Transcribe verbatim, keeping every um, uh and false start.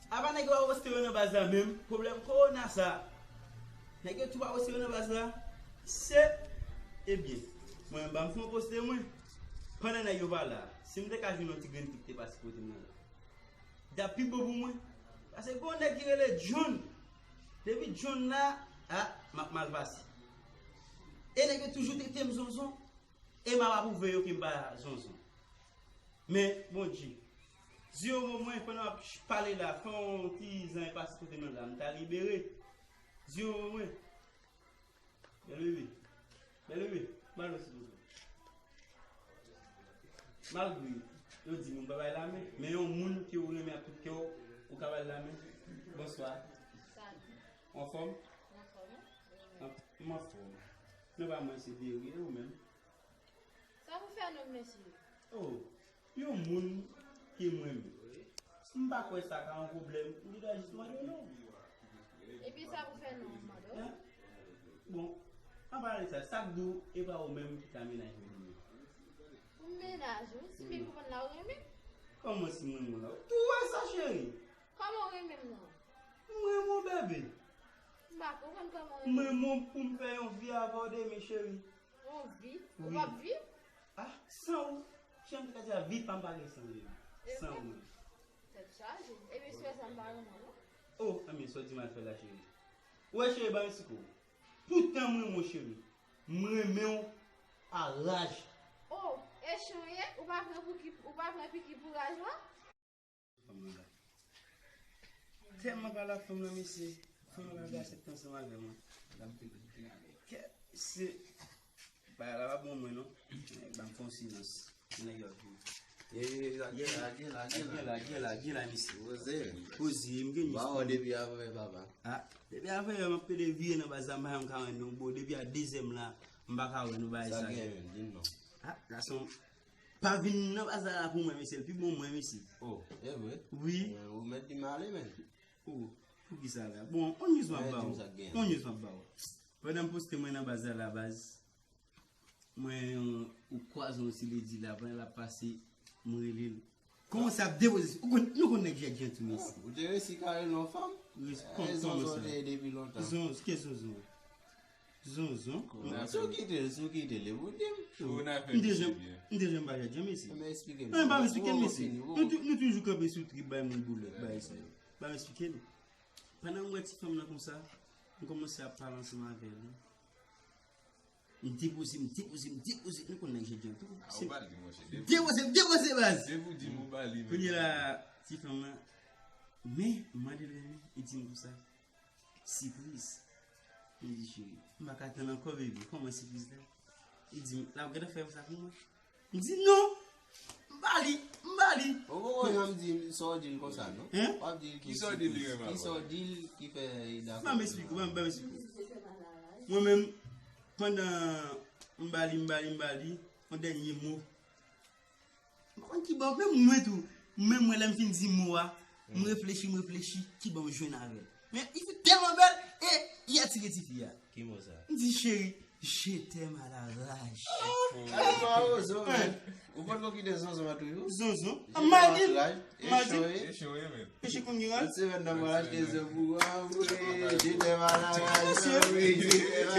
Apa nèg yo pa poste yo nan baz la menm? Pwoblèm kowona sa. Nèg yo tou pa poste yo nan baz la. Se, ebyen, mwen menm pa m fè yon poste mwen. Pandan nèg yo pa la, si m te ka jwenn yon ti grenn fi ki te pase kote m nan la, t ap pi bon pou mwen. Paske gon nèg ki rele John. Depi John la, a, m ap mal pase. E nèg yo toujou trete m zonzon. E m ap apwouve yo ke m pa zonzon. Men, Bondye, di yo mwen, pandan m ap pale la, fè yon ti zanmi pase kote m nan la, m ta libere. Di yo mwen, bèl bebe, bèl bebe, m al wè si zonzon. Malgre yo di moun pa bay lamen, men yon moun ke ou renmen ak tout kè w, ou ka bay lamen. Bonswa. Salut. Anfòm? Anfòm, wi. An-, m anfòm. Non pa mwen se Derry, e ou menm? Sa pou fè non, mesye? Oh, yon moun ke mwen menm. M pa kwè sa ka yon pwoblèm. M te dwe jis mande w non. Epi sa pou fè non, m mande w? Hein? Bon, an pale sa, sa k di w e pa ou menm ki ka mennaj mwen demen? Pou m mennaj ou, si m konprann la ou renmen m? Kòman si m renmen w la? Ou tou wè sa, cheri? Kòman w renmen m nan? M renmen w, bebe. M pa konprann kòman w renmen m. M renmen w pou m fè yon vi avè w demen, cheri. Yon vi? Ou p ap viv? Ah, san ou. Jan m te ka di a, vi pa m pa gen san ou. San ou. Tèt chaje. Epi si w wè sa m pa renmen w non. Oh, anben, sa w di m al fè la, cheri? Ou wè, cheri, ban m esplike w. Poutan m renmen w, cheri. M renmen w a raj. Oh, e chan w ye? Ou pa pran pou ki, ou pa pran piki pou raj lan? Fanm nan la. Tèlman pale ak fanm nan, mesye. Fanm nan pa vle aksepte ansanm avè mwen. Kè, se, bagay la pa bon mwen non. Ban m fè yon silans. Nèg yo ap vini. Lage, lage, lage, lage, lage, lage, mesye. Poze. Poze, m gen yon istwa. Ba, depi avè papa. Ah, depi avè m ap pede vire nan baz la, m pa janm ka wè nou. Bon, depi a dezè m la, m pa ka wè nou bagay sa yo. Sa gen menm, di m non. Ah, gason. Pa vin nan baz la pou mwen, mesye. L pi bon mwen, mesye. Oh, e vre? Wi. Ou mèt di m ale, men. Oh, poukisa la? Bon, on news m ap ba w. On news m ap ba w. Pandan m poste mwen nan baz la, la baz, mwen, ou kwaze yon ti ledi la, pandan l ap pase, m rele l. Kòmanse ap depoze, ou konn, nou konn nèg jèdjan tou, mesye. Ou te resi kare l yon fanm? Kòman sa? Zonzon te ye depi lontan. Zonzon, ki zonzon? Zonzon. Si w kite l, si w kite l, e pou di m. M te janm, m te janm pa jèdjan, mesye. Men eksplike m. Non, pa m eksplike l, mesye. Nou tou-, nou toujou kanpe sou trip bay moun boulèt, bay sa yo. Pa m eksplike l. Pandan m wè ti fanm nan konsa, m kòmanse ap pale ansanm avè l. M depoze, m depoze, m depoze. Nou konn nèg jèdjan tou. Ah, ou ba l di, monchè. M depoze, m depoze, baz. Depi w di m ou ba li, men. Kounye la, ti fanm nan, men, m mande l renmen, li di m konsa. Sipriz. Mwen di, cheri, m pa ka tann ankò, baby. Kòman sipriz la? Li di m, l ap gentan fè sa pou mwen. M di, non. M ba li, m ba li. Ou poko janm di sa w di l konsa, non? Hein? W ap di l ki sipriz. Kisa w di l ki fè li dakò? Ban m esplike w, ban m, ban m esplike w. Mwen menm, pandan m ba li, m ba li, m ba li, yon dènye mo. M pa konn ki bò, menm mwen tou. Menm mwen, lè m fin di mo a, m reflechi, m reflechi, ki bò m jwenn avè l. Men, li fin tèlman bèl, e li atire tifi a. Ki mo sa? M di, cheri, je t'aime à la rage. Ou potko kite zonzon an toujou? Zonzon? M a di l. M a di l. Peche konn gen raj. Lòt semèn nan, mwen achte zo pou ou. Ah, wi, je t'aime à la rage. Mesye. Ah, wi, je t'aime à